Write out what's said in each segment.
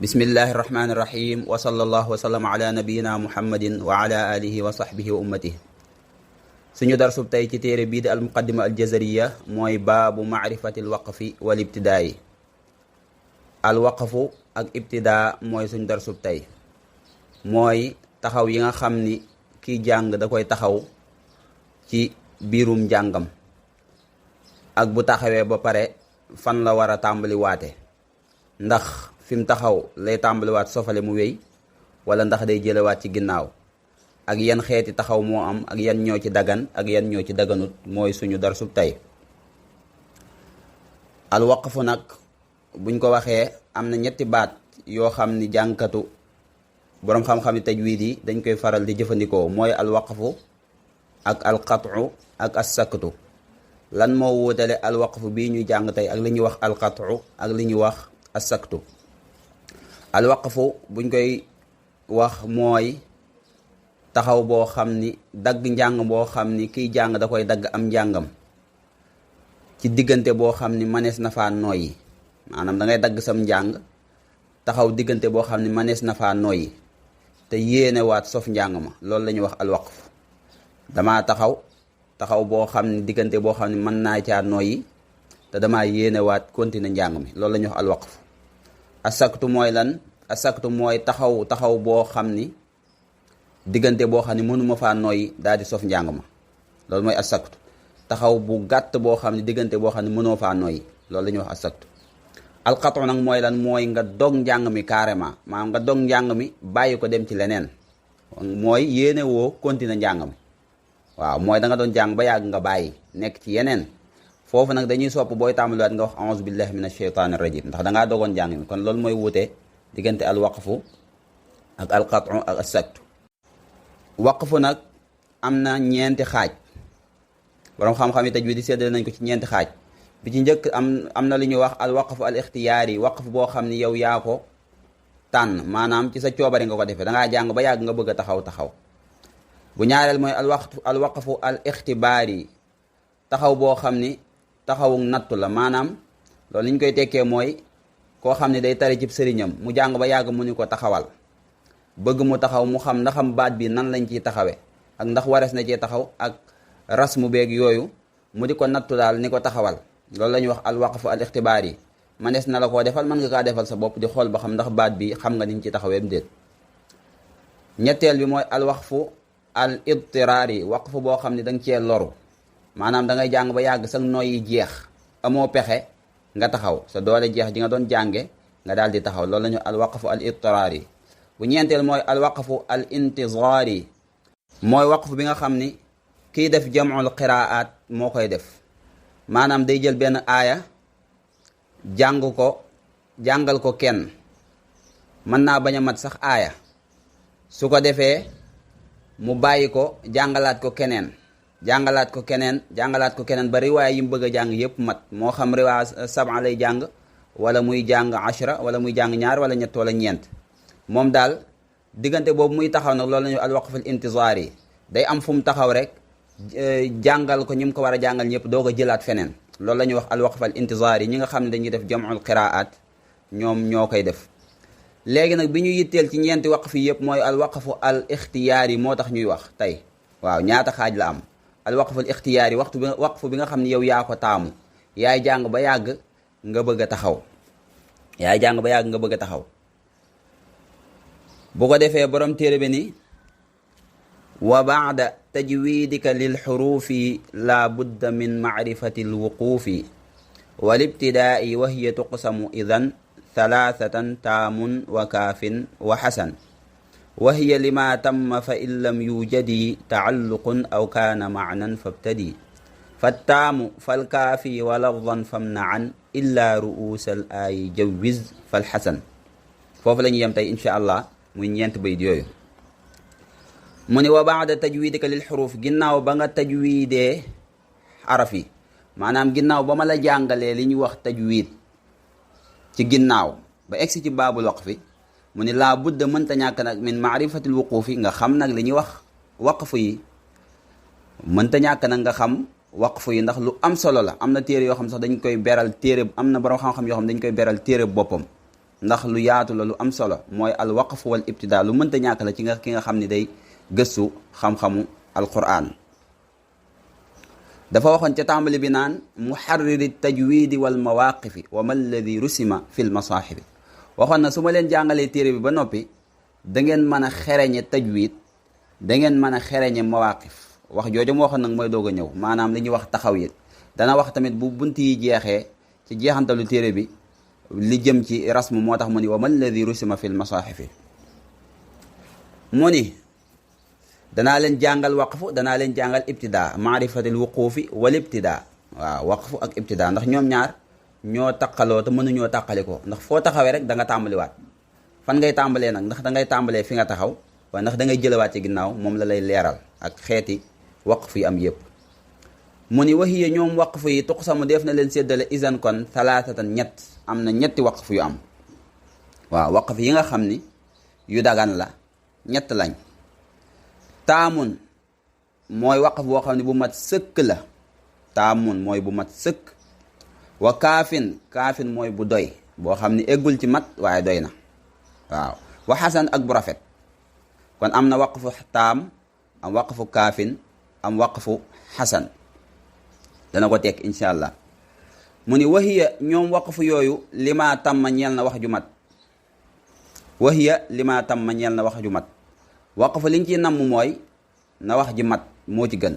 bismillahi irrahmani irrahim wa sallallahu wa sallam ala nabiyina muhammadin wa ala alihi wa sahbihi wa ummatihi. suñu darsub tey ci téere bii di al muqaddima al jazariya mooy baabu maarifati al waqfi wal ibtidaayi. al waqfu ak ibtidaa mooy suñu darsub tey, mooy taxaw yi nga xam ni kiy jàng da koy taxaw ci biirum njàngam ak bu taxawee ba pare fan la war a tàmbali waate, ndax fi mu taxaw lay tàmbaliwaat sofale mu wéy wala ndax day jëlewaat ci ginnaaw, ak yan xeeti taxaw moo am ak yan ñoo ci dagan ak yan ñoo ci daganut mooy suñu darsub tey. al waqfu nag buñ ko waxee am na ñetti baat yoo xam ni jànkatu boroom xam-xami tajwiid yi dañ koy faral di jëfandikoo, mooy al waqfu ak al qat'u ak as saktu. lan moo wuutale al waqfu bii ñuy jàng tey ak li ñuy wax al qat'u ak li ñuy wax as saktu? al waqfu buñ koy wax mooy taxaw boo xam ni dagg njàng boo xam ni kiy jàng da koy dagg am njàngam ci diggante boo xam ni manees na faa nooyi, maanaam da ngay dagg sam njàng taxaw diggante boo xam ni manees na faa nooyi te yéene waat sof njàng ma, loolu la ñuy wax al waqf. damaa taxaw boo xam ni diggante boo xam ni mën naa caa nooyi te damaa yéene waat continuer njàng mi, loolu la ñuy wax al waqf. asaktu mooy lan? asaktu mooy taxaw boo xam ni diggante boo xam ni mënuma faa nooyi daal di sof njàng ma, loolu mooy asaktu. taxaw bu gàtt boo xam ni diggante boo xam ni mënoo faa nooyi, loolu la ñuy wax asaktu. alqatu nag mooy lan? mooy nga dog njàng mi carrément, maanaam nga dog njàng mi bàyyi ko dem ci leneen, mooy yéene woo continuer njàng mi. waaw mooy da nga doon jàng ba yàgg nga bàyyi nekk ci yeneen, foofu nag dañuy sopp booy tàmbaliwaat nga wax a'uuzu billahi min asheytaani rajim, ndax dangaa dogoon njàng mi. kon loolu mooy wuute diggante al waqfu ak al qat'u ak as saktu. waqfu nag am na ñeenti xaaj, borom xam-xam yi tajwiid di séddale nañ ko ci ñeenti xaaj. bi ci njëkk am na lu ñuy wax al waqfu al ixtiyaari, waqfu boo xam ni yow yaa ko tànn, maanaam ci sa coobare nga ko defee, dangaa jàng ba yàgg nga bëgg a taxaw. bu ñaareel mooy al waqfu al ixtibaari, taxaw boo xam ni taxawu nattu la, maanaam loolu li ñu koy tekkee mooy koo xam ne day tari cib sëriñam mu jàng ba yàgg mu ni ko taxawal, bëgg mu taxaw mu xam ndaxam baat bi nan lañ ciy taxawee ak ndax wares na cee taxaw ak rasmu beeg yooyu, mu di ko nattu daal ni ko taxawal. loolu la ñuy wax al waqfu al ixtibaar yi. manees na la koo defal, mën nga kaa defal sa bopp di xool ba xam ndax baat bi xam nga niñ ci taxawee déet. ñetteel bi mooy al waqfu al idtiraar yi, waqfu boo xam ne da nga cee loru, maanaam da ngay jàng ba yàgg sax nooyi jeex, amoo pexe nga taxaw, sa doole jeex ji nga doon jànge nga daal di taxaw. loolu la ñu al waqfu al idtiraar yi. bu ñeenteel mooy al waqfu al intizaar yi, mooy waqfu bi nga xam ni kiy def jam'ul qiraat moo koy def, maanaam day jël benn aaya jàngal ko kenn, mën naa bañ a mat sax aaya, su ko defee mu bàyyi ko jàngalaat ko keneen ba riwaaya yi mu bëgg a jàng yépp mat, moo xam riwaaya sab'a lay jàng wala muy jàng ashra wala muy jàng ñaar wala ñett wala ñeent. moom daal diggante boobu muy taxaw nag loolu la ñuy al waqf al intizaar yi. day am fu mu taxaw rek jàngal ko ñi mu ko war a jàngal ñëpp doo ko jëlaat feneen, loolu la ñuy wax al waqf al intizaar yi. ñi nga xam ne dañuy def jam'ul qiraat ñoom ñoo koy def. léegi nag bi ñu yitteel ci ñeenti waqf yi yëpp mooy al waqfu al ixtiyaar yi, moo tax ñuy wax tey. waaw ñaata xaaj la am? al waqfu al ixtiyaar yi waqfu bi nga xam ne yow yaa ko taamu, yaay jàng ba yàgg nga bëgg a taxaw. bu ko defee borom téere bi ni wa baada tajwidika lil xuruufi la budda min macrifati alwuquufi wal ibtidaai wa hiya tuqsamu idan thalathatan taamun wa kaafin wa xasan wa hiya lima tamma fa in lam yujadi tacalluqun aw kaana macnan fabtadi fattaamu falkaafi wa lafdan famnacan illa ru'uusa al aayi jawiz falxasan. foofu la ñu yem tey incha allah, muy ñeent bayit yooyu. mu ni wa baada tajwidika lil xuruuf, ginnaaw ba nga tajwidee xaraf yi, maanaam ginnaaw ba ma la jàngalee li ñuy wax tajwid ci ginnaaw ba egsi ci baabul waqfi, mu ni laa budda mënta ñàkk nag min maarifatil wuquufi, nga xam nag li ñuy wax waqfu yi. mënta ñàkk nag nga xam waqfu yi, ndax lu am solo la. am na téere yoo xam sax dañ koy beral téere, am na borom xam-xam yoo xam dañ koy beral téere boppam, ndax lu yaatu la lu am solo mooy al waqf wal ibtidaa lu mënta ñàkk la ci ki nga xam ni day gëstu xam-xamu alquran. dafa waxoon ca tàmbali bi naan muharriri tajwidi wal mawaqifi wa ma alladi rusima fi l masaahibi. waxoon na su ma leen jàngalee téere bi ba noppi da ngeen mën a xereñe tajwid, da ngeen mën a xereñe mawaqif. wax jooju mu waxoon nag mooy doog a ñëw, maanaam li ñuy wax taxaw yi. dana wax tamit bu bunt yi jeexee ci jeexantalu téere bi li jëm ci rasmu, moo tax mu ni wa ma alladi rusima fi l masaahifi. mu ni danaa leen jàngal waqfu, danaa leen jàngal ibtidaa, maarifatil wuquufi wal ibtidaa. waaw waqfu ak ibtidaa ndax ñoom ñaar ñoo taqaloo te mënuñoo taqali ko, ndax foo taxawee rek da nga tàmbaliwaat. fan ngay tàmbalee nag, ndax da ngay tàmbalee fi nga taxaw waaye ndax da ngay jëlawaat ci ginnaaw, moom la lay leeral ak xeeti waqfu yi am yëpp. mu ni wahiya ñoom waqfu yi tuqsamu def na leen séddale isan kon thalathatan ñett, am na ñetti waqfu yu am. waaw waqf yi nga xam ni yu dagan la ñett lañ. taamun mooy waqf boo xam ne bu mat sëkk la, taamun mooy bu mat sëkk. wa kaafin, kaafin mooy bu doy boo xam ne eggul ci mat waaye doy na. waaw wa xasan ak bu rafet. kon am na waqfu taam, am waqfu kaafin, am waqfu xasan. dana ko tekk incha allah. mu ni wahiya ñoom waqfu yooyu lima tamma ñeel na wax ju mat. wahiya lima tamma ñeel na wax ju mat. waqfu liñ ci namm mooy na wax ji mat moo ci gën.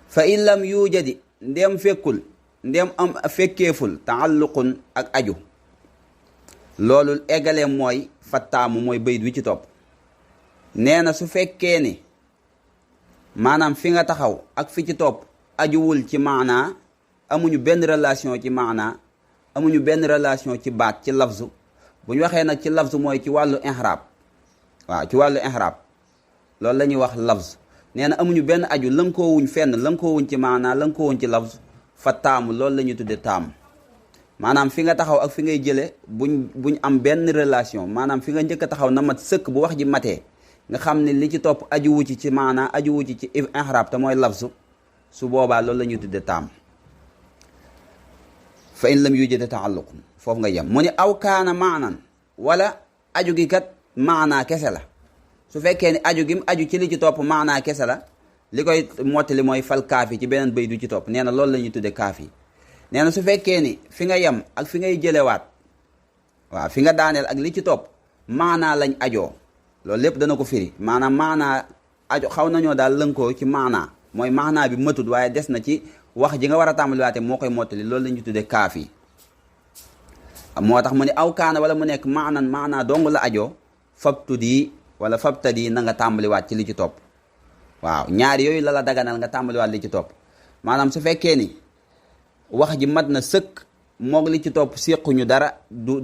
fa in lam yujadi ndem fekkul, ndem am fekkeeful taalluqun ak aju. loolu eggalee mooy fattaamu mooy bayit wi ci topp. nee na su fekkee ni maanaam fi nga taxaw ak fi ci topp ajuwul ci maanaa, amuñu benn relation ci maanaa, amuñu benn relation ci baat, ci lafzu. bu ñu waxee nag ci lafzu mooy ci wàllu inxiraab. waaw ci wàllu inxiraab loolu la ñuy wax lafz. nee na amuñu benn aju, lënkoowuñ fenn, lënkoowuñ ci maanaa, lënkoowuñ ci lafz. fa taamu loolu la ñuy tudde taam. maanaam fi nga taxaw ak fi ngay jële buñ am benn relation. maanaam fi nga njëkk a taxaw na mat sëkk, bu wax ji matee nga xam ne li ci topp ajuwu ci maanaa, ajuwu ci inxiraab te mooy lafzu. su boobaa loolu la ñuy tudde taam. fa in lam yujid taalluqun, foofu nga yem. mu ni aw kaana maanan, wala aju gi kat maanaa kese la. su fekkee ni aju gi mu aju ci li ci topp maanaa kese la, li koy mottali mooy fal kaafi ci beneen bay du ci topp. nee na loolu la ñuy tudde kaafi. nee na su fekkee ni fi nga yem ak fi ngay jëlewaat, waaw fi nga daaneel ak li ci topp maanaa lañ ajoo, loolu lépp dana ko firi. maanaam maanaa ajo xaw nañoo daal lënkoo ci maanaa, mooy maanaa bi matut waaye des na ci wax ji nga war a tàmbaliwaate moo koy mottali. loolu la ñuy tudde kaafi. moo tax mu ne aw kaana wala mu nekk maanan, maanaa dong la ajoo, fabtudi wala fabtadi na nga tàmbaliwaat ci li ci topp. waaw ñaari yooyu la la daganal nga tàmbaliwaat li ci topp. maanaam su fekkee ni wax ji mat na sëkk, moog li ci topp séquñu dara, du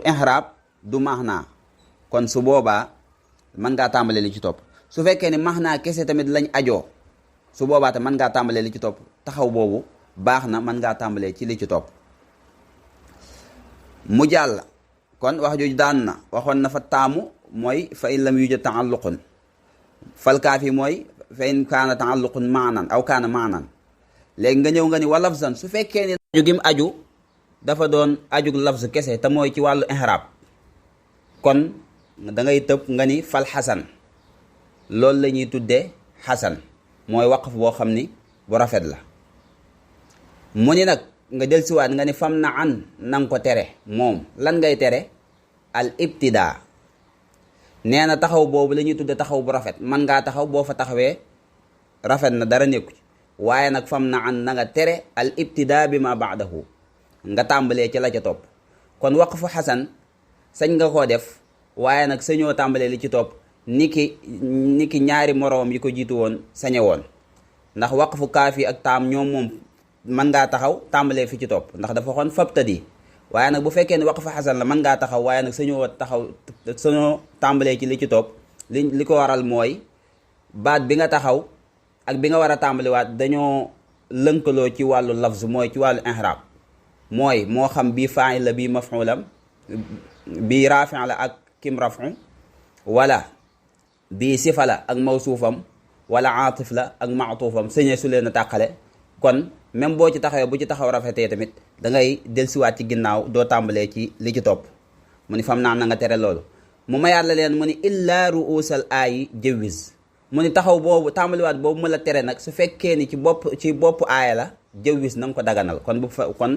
inxiraab du maanaa, kon su boobaa mën ngaa tàmbale li ci topp. su fekkee ni maanaa kese tamit lañ ajoo, su boobaa te mën ngaa tàmbalee li ci topp. taxaw boobu baax na, mën ngaa tàmbalee ci li ci topp. mu jàll kon wax jooju daan na waxoon na fa taamu mooy fa in lam yujad taalluqun. fal kaafi mooy fa in kaana taalluqun maanan aw kaana maanan. léegi nga ñëw nga ni wa lafzan, su fekkee ni aju gim aju dafa doon aju lafz kese te mooy ci wàllu inxiraab, kon da ngay tëb nga ni fal xasan. loolu la ñuy tuddee xasan, mooy waqf boo xam ni bu rafet la. mu ni nag nga del siwaat nga ni fam na an nanga ko tere. moom lan ngay tere? al ibtidaa. nee na taxaw boobu la ñuy tudde taxaw bu rafet. man ngaa taxaw boo fa taxawee rafet na, dara nekku ci. waaye nag fam na an na nga tere al ibtidaa bi ma baadahu, nga tàmbalee ci la ca topp. kon waqfu xasan sañ nga koo def, waaye nag sañoo tàmbalee li ci topp niki ñaari moroom yi ko jiitu woon sañe woon. ndax waqfu kaafi ak taam ñoom moom mën ngaa taxaw tàmbalee fi ci topp, ndax dafa xoon fabtadi. waaye nag bu fekkee ne waqfu xasan la mën ngaa taxaw, waaye nag sañoo tàmbalee ci li ci topp. li ko waral mooy baat bi nga taxaw ak bi nga war a tàmbaliwaat dañoo lënkaloo ci wàllu lafz, mooy ci wàllu inxiraab. mooy moo xam bii faa'il la, bii maf'uulam, bii raafi' la ak kim raf'u, wala bii sifa la ak mawsuufam, wala aatif la ak maatuufam. sëñee su leen a tàqale. kon même boo ci taxawee bu ci taxaw rafetee tamit da ngay dellusiwaat ci ginnaaw, doo tàmbalee ci li ci topp. mu ni fam naa na nga tere loolu. mu mayaat la leen mu ni illa ruusal aayi jawwiz, mu ni taxaw boobu tàmbaliwaat boobu mu la tere nag su fekkee ni ci bopp aaya la jawwiz na nga ko daganal. kon kon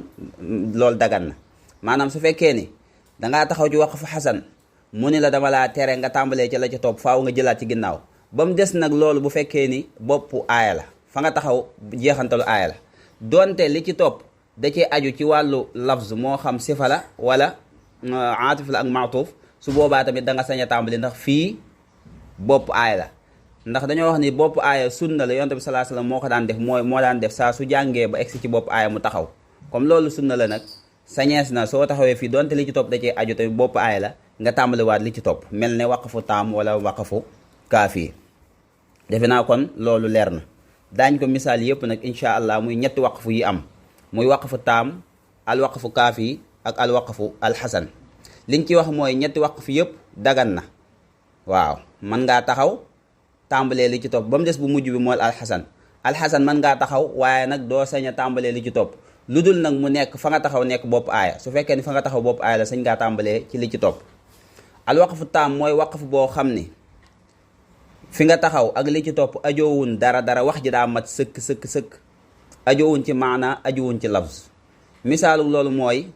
loolu dagan na. maanaam su fekkee ni dangaa taxaw ci waqfu xasan mu ni la dama laa tere nga tàmbalee ci la ci topp faaw nga jëlaat ci ginnaaw. ba mu des nag loolu bu fekkee ni boppu aaya la fa nga taxaw jeexantalu aaya la donte li ci topp da cee aju ci wàllu lafz moo xam sifa la wala aatif la ak maatuuf, su boobaa tamit da nga sañ a tàmbali ndax fii bopp aaya la. ndax dañoo wax ni bopp aaya sunna la, yonent bi sallallahu alayhi wasallam moo ko daan def, moo daan def saa su jàngee ba egsi ci bopp aaya mu taxaw. comme loolu sunna la nag sañees na soo taxawee fii donte li ci topp da cee aju tamit bopp aaya la nga tàmbaliwaat li ci topp, mel ne waqfu taam wala waqfu kaafi. defe naa kon loolu leer na. daañ ko misaal yëpp nag incha allah muy ñetti waqfu yi am, muy waqfu taam, al waqfu kaafi ak al waqfu alxasan. liñ ci wax mooy ñetti waqfu yëpp dagan na. waaw mën ngaa taxaw tàmbalee li ci topp, ba mu des bu mujj bi mooy alxasan. alxasan mën ngaa taxaw waaye nag doo sañ a tàmbalee li ci topp, lu dul nag mu nekk fa nga taxaw nekk bopp aaya. su fekkee ni fa nga taxaw bopp aaya la sañ ngaa tàmbalee ci li ci topp. al waqfu taam mooy waqfu boo xam ni fi nga taxaw ak li ci topp ajoowun dara wax ji daa mat sëkk ajoowun ci maana ajoowun ci lafz. misaalu loolu mooy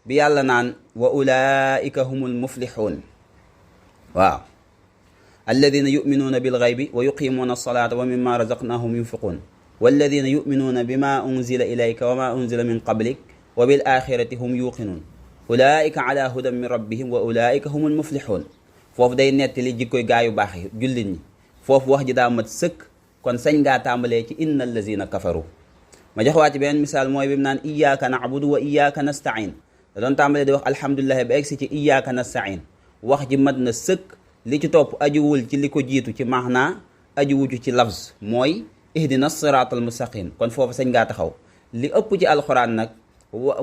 bi yàlla naan wa ulaika humul muflixuun. waaw alladina yuminuuna bilgaybi wa yuqimuuna alsalata wa mimma razaqnahum yunfiquun walladina yuminuuna bima unzila ilayka wa ma unzila min qablik wa bil axirati hum yuqinuun ulaika ala hudan min rabbihim wa ulaika humul muflixuun. foofu day nettali jikkoy gaa yu baax yi jullit ñi. foofu wax ji daa mat sëkk, kon sañ ngaa tàmbalee ci inna allazina kafaru. ma jox waat ci beneen misaal mooy bi mu naan iyyaka na'budu wa iyyaka nasta'in. da doon tàmbalee di wax alhamdulilah ba egsi ci iyyaka nasta'in. wax ji mat na sëkk, li ci topp ajuwul ci li ko jiitu ci maanaa, ajuwuju ci lafz mooy ihdina siraatal mustaqim. kon foofu sañ ngaa taxaw. li ëpp ci alxuraan nag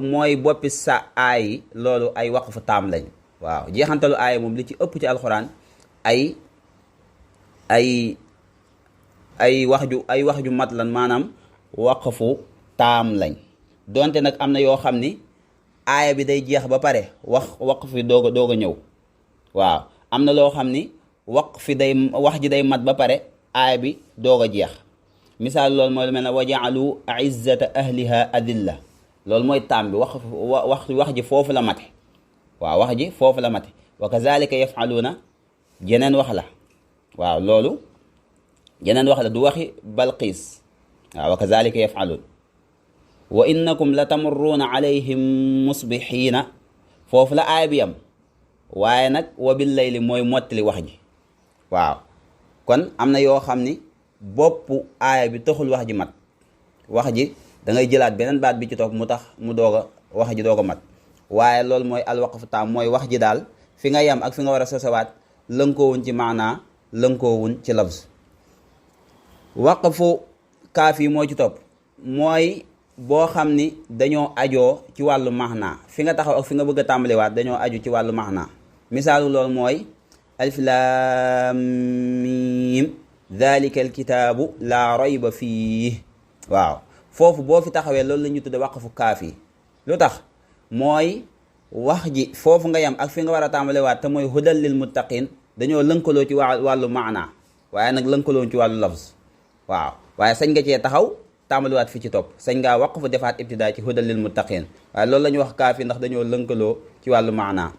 mooy boppi sa aay, loolu ay waqfu taam lañ. waaw jeexantalu aay moom li ci ëpp ci alxuraan ay wax ju mat lan, maanaam waqfu taam lañ. donte nag am na yoo xam ni aaya bi day jeex ba pare waqf fi doog a ñëw. waaw am na loo xam ni wax ji day mat ba pare aaya bi doog a jeex. misaal loolu mooy lu mel ne wa ja'alu izzata ahliha adilla. loolu mooy taam bi wax ji foofu la mate. waaw wax ji foofu la mate. wa kazalika yafaluuna jeneen wax la. waaw loolu jeneen wax la, du waxi balqiis. waaw wa kazalika yafaluun. wa innakum la tamurruuna alayhim musbixiina. foofu la aaya bi am, waaye nag wa bil layli mooy mottali wax ji. waaw kon am na yoo xam ni boppu aaya bi taxul wax ji mat. wax ji da ngay jëlaat beneen baat bi ci topp mu tax mu doog a wax ji doog a mat. waaye loolu mooy alwaqfu taam, mooy wax ji daal fi nga yem ak fi nga war a sosawaat lënkoowuñ ci maanaa, lënkoowuñ ci lafz. waqfu kaaf yi moo ci topp, mooy boo xam ni dañoo ajoo ci wàllu maanaa. fi nga taxaw ak fi nga bëgg a tàmbaliwaat dañoo aju ci wàllu maanaa. misaalu loolu mooy alif laam miim dhalika alkitaabu laa rayba fii. waaw foofu boo fi taxawee loolu la ñuy tudde waqfu kaaf yi. lu tax mooy wax ji foofu nga yem ak fi nga war a tàmbaliwaat te mooy hudal lil muttaqin dañoo lënkaloo ci wàllu maanaa, waaye nag lënkaloo ci wàllu lafz. waaw waaye sañ nga cee taxaw tàmbaliwaat fi ci topp, sañ ngaa waqfu defaat ibtidaa ci hudal lil muttaqin. waaye loolu la ñuy wax kaaf yi ndax dañoo lënkaloo ci wàllu maanaa.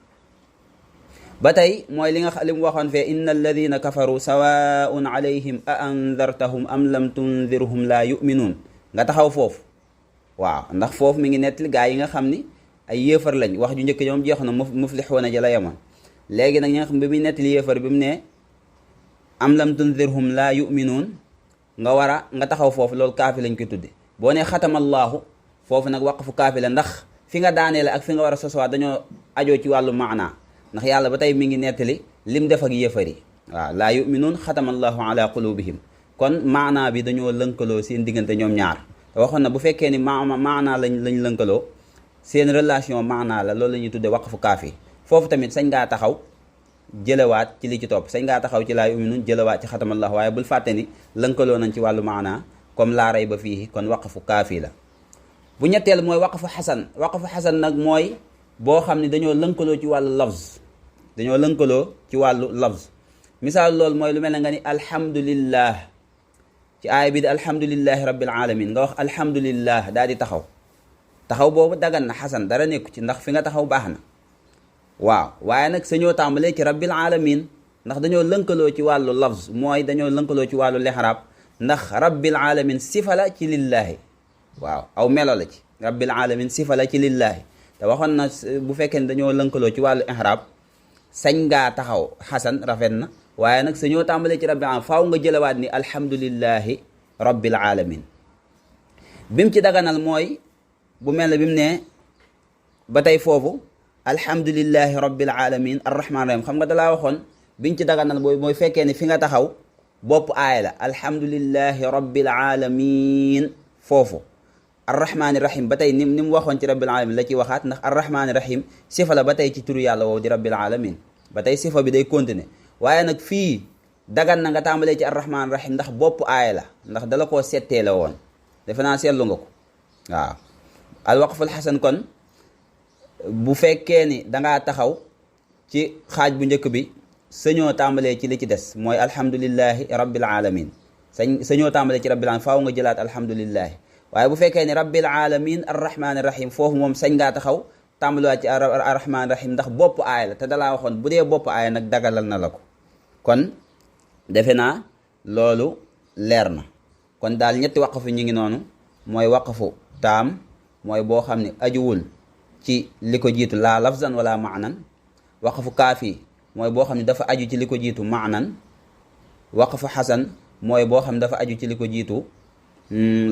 ba tey mooy li mu waxoon fee inna alladina kafaru sawaun alayhim a andartahum am lam tundirhum laa yuminuun. nga taxaw foofu. waaw ndax foofu mi ngi nettali gaa yi nga xam ni ay yéefar lañ. wax ju njëkk ñoom jeex na muflixuuna ja la yemoon. léegi nag ñi nga xam bi muy nettali yéefar bi mu ne am lam tundirhum laa yuminuun nga taxaw foofu, loolu kaafi lañ koy tudde. boo ne xatamallaahu foofu nag waqfu kaafi la, ndax fi nga daanee la ak fi nga war a sosuwaat dañoo ajoo ci wàllu maanaa. ndax yàlla ba tey mi ngi nettali lim def ak yéefar yi. waaw laa yuminuun xatamallaahu ala qulubihim. kon maanaa bi dañoo lënkaloo seen diggante ñoom ñaar. te waxoon na bu fekkee ni maanaa lañ lënkaloo seen relation maanaa la, loolu la ñuy tudde waqfu kaafi. foofu tamit sañ ngaa taxaw jëlewaat ci li ci topp, sañ ngaa taxaw ci laa yuminuun jëlewaat ci xatamallahu. waaye bul fàtte ni lënkaloo nañ ci wàllu maanaa comme laa rayba fiihi, kon waqfu kaafi la. bu ñetteel mooy waqfu xasan. waqfu xasan nag mooy boo xam ne dañoo lënkaloo ci wàllu lafz dañoo lënkaloo ci wàllu lafz misaal loolu mooy lu mel ne nga ni alhamdulillah ci aaya bi di alhamdulillahi rabbil alamin nga wax alhamdulillah daal di taxaw boobu dagan na xasan dara nekku ci ndax fi nga taxaw baax na waaw waaye nag sañoo tàmbalee ci rabbil alamin ndax dañoo lënkaloo ci wàllu lafz mooy dañoo lënkaloo ci wàllu lexraab ndax rabbil alamin sifa la ci lillaahi waaw aw melo la ci rabbil alamin sifa la ci lillaahi te waxoon na bu fekkee ne dañoo lënkaloo ci wàllu ihraab sañ ngaa taxaw xasan rafet na waaye nag sañoo tàmbalee ci rabbil alamin faaw nga jëlawaat ni alhamdulillahi rabbil alamin bim ci daganal mooy bu mel ne bi mu ne ba tey foofu alhamdulillahi rabbil alamin arrahman rahim xam nga dalaa waxoon biñ ci daganal mooy fekkee ni fi nga taxaw bopp aaya la alhamdulillahi rabbil alamin foofu arrahmani rahim ba tey ni mu waxoon ci rabbil alamin la ci waxaat ndax arrahmani rahim sifa la ba tey ci turu yàlla woowu di rabbil alamin ba tey sifa bi day continuer waaye nag fii dagan na nga tàmbalee ci arrahmani rahim ndax bopp aaya la ndax dala koo settee la woon defe naa seetlu nga ko waaw alwaqful xasan kon bu fekkee ni dangaa taxaw ci xaaj bu njëkk bi sañoo tàmbalee ci li ci des mooy alhamdulillahi rabbil alamin sañoo tàmbalee ci rabbil alamin faaw nga jëlaat alhamdulillahi waaye bu fekkee ni rabbil alamin arrahmani rahim foofu moom sañ ngaa taxaw tàmbaliwaat ci arrahmani rahim ndax bopp aaya la te dalaa waxoon bu dee bopp aaya nag dagalal na la ko kon defe naa loolu leer na kon daal ñetti waqfu ñu ngi noonu mooy waqfu taam mooy boo xam ne ajuwul ci li ko jiitu laa lafzan wala maanan waqfu kaafi mooy boo xam ne dafa aju ci li ko jiitu maanan waqfu xasan mooy boo xam ne dafa aju ci li ko jiitu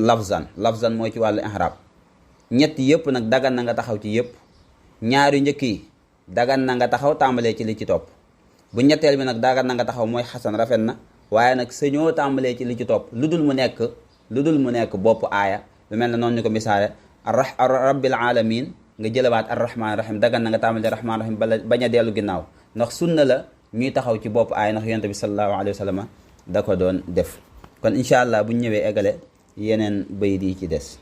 lafzan mooy ci wàllu ihraab ñett yëpp nag dagan na nga taxaw ci yëpp ñaari njëkk yi dagan na nga taxaw tàmbalee ci li ci topp bu ñetteel bi nag dagan na nga taxaw mooy xasan rafet na waaye nag sañoo tàmbalee ci li ci topp lu dul mu nekk bopp aaya lu mel ne noonu ñu ko misaale rabbil alamin nga jëlawaat arrahman rahim dagan na nga tàmbalee rahman rahim bañ a dellu ginnaaw ndax sunna la ñuy taxaw ci bopp aaya ndax yonent bi sallallahu alayhi wa sallam da ko doon def kon incha allah bu ñu ñëwee eggale yeneen bayit yi ci des